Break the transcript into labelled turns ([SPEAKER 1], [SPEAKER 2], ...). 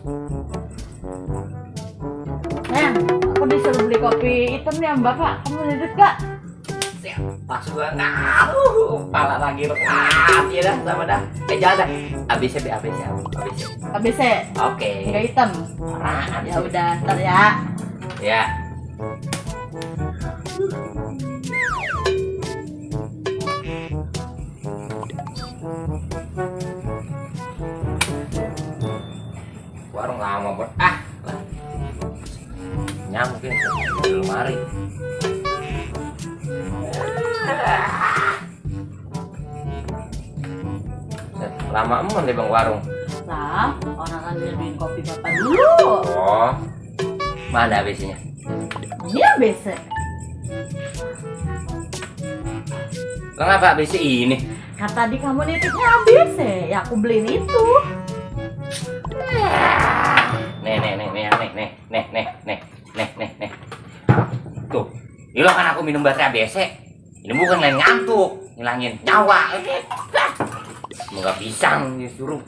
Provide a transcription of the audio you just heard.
[SPEAKER 1] Neng, aku disuruh beli kopi hitam nih sama bapak. Kamu lanjut gak?
[SPEAKER 2] Siap, pas banget. Pala lagi rekat. Ya dah, sama dah. Jangan dah. ABC.
[SPEAKER 1] ABC.
[SPEAKER 2] Oke.
[SPEAKER 1] Enggak hitam.
[SPEAKER 2] Orang.
[SPEAKER 1] Ya udah, ntar ya.
[SPEAKER 2] Ya. Warung lama banget. Lah. Mungkin di lemari. Lama emang deh bang warung.
[SPEAKER 1] Lah, orang kan nyediain kopi bapak dulu.
[SPEAKER 2] Oh, mana ABC-nya?
[SPEAKER 1] Ini ABC.
[SPEAKER 2] Kenapa ABC ini?
[SPEAKER 1] Kan tadi kamu nitipnya ABC, ya aku beliin itu.
[SPEAKER 2] Nih. Tuh, hilang kan aku minum baterai ABC. Ini bukan lain ngantuk, ngilangin nyawa. Semoga pisang disuruh.